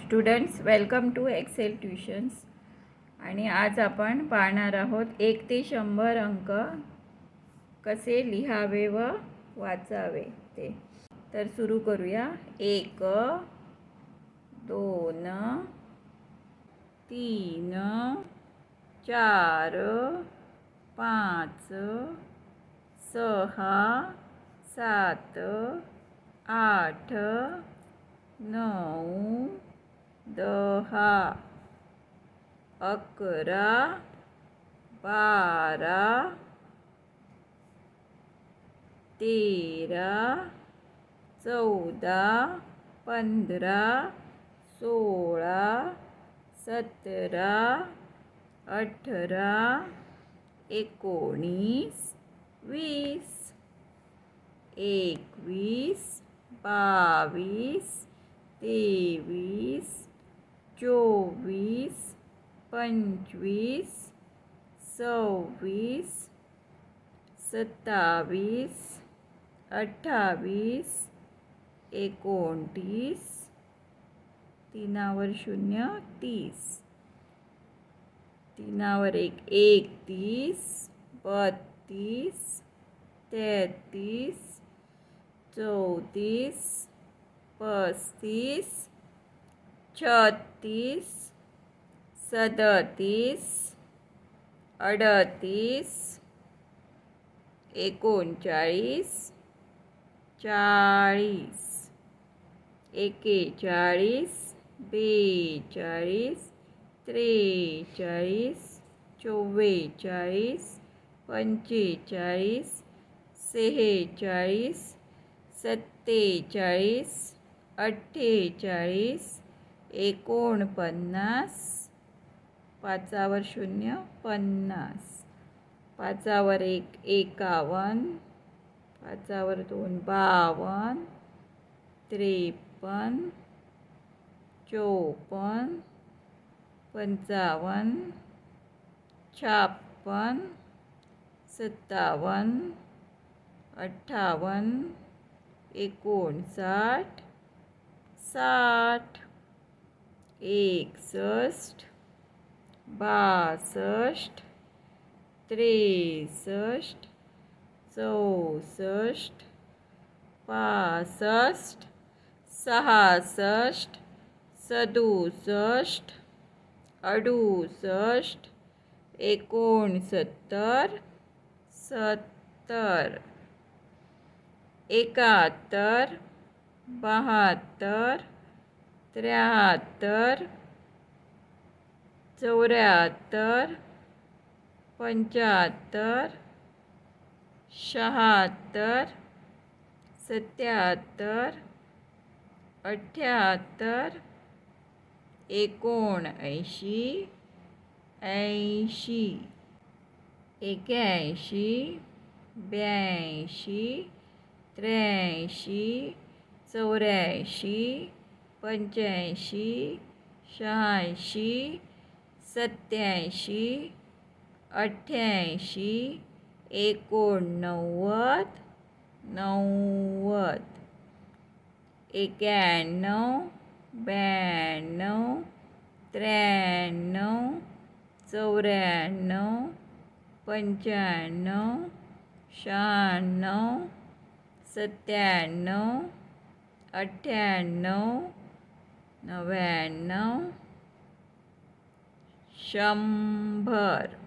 Students, welcome to Excel Tuitions. आणि आज आपण पाहणार आहोत 1 ते 100 अंक कसे लिहावे व वाचावे ते. तर सुरू करूया. एक, दोन, तीन, चार, पाच, सहा, सात, आठ, 9, 10, 11, 12, 13, 14, 15, 16, 17, 18, 19, 20, 21, 22, 23, 24, 25, 26, 27, 28, 29, तीनावर शून्य, 30, तीनावर एक, 31, 32, 33, 34, 35, 36, 37, 38, 39, 40, 41, 42, 43, 44, 45, 46, 47, 48, 49, पाचावर शून्य, 50, पाचावर एक, 51, पाचावर दोन, 52, 53, 54, 55, 56, 57, 58, 59, 60, 61, 62, 63, 64, 65, 66, 67, 68, 69, 70, 71, 72, 73, 74, 75, 76, 77, 78, 79, 80, 81, 82, 83, 84, 85, 86, 87, 88, 89, 90, 91, 92, 93, 94, 95, 96, 97, 98, 99, 100.